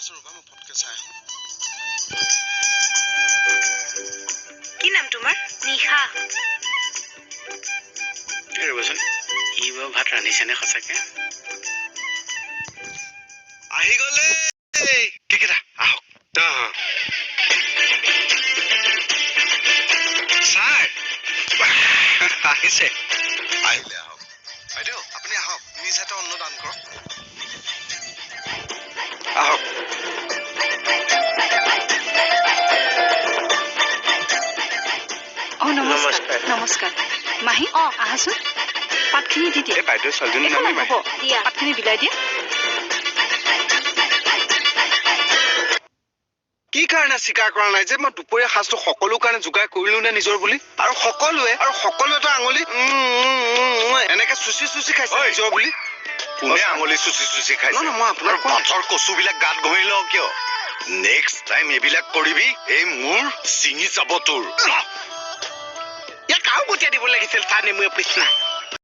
ৰ'বাচোন, ৰ'বা, মই ফটকে চাই আহোঁ। কি নাম তোমাৰ? নিশা। এই ৰ'বচোন, ই বাৰু ভাত ৰান্ধিছেনে সঁচাকে? আহি গ'লে কেকেটা, আহক। ছাৰ আহিছে। আহিলে আহক বাইদেউ, আপুনি আহক, নিজ হাতে অন্ন দান কৰক, আহক। অ, নমস্কাৰ, নমস্কাৰ মাহী। অ। আহাচোন, পাতখিনি দি দিয়া। এই বাইদেউ ছোৱালীজনীৰ একো নামেই নাই, মাহী। হ'ব। দিয়া। পাতখিনি বিলাই দিয়া। কি কাৰণে স্বীকাৰ কৰা নাই যে মই দুপৰীয়া সাজটো সকলো কাৰণে যোগাৰ কৰিলো নে নিজৰ বুলি? আৰু সকলোৱেতো আঙুলি উম, উম, উম, উম, এনেকে চুচি চুচি খাইছে। ঐ। নিজৰ বুলি। কোনে আঙুলি চুচি চুচি খাইছে? নহয়, মই আপোনাক আৰু কোৱা নাই। পাথৰ কচুবিলাক গাত ঘঁহি লওঁ কিয়? নেক্সট টাইম এইবিলাক কৰিবি, এই মূৰ ছিঙি যাব তোৰ। ইয়াক আৰু গতিয়া দিব লাগিছিল, চাহ নেমুৱে পিছনা।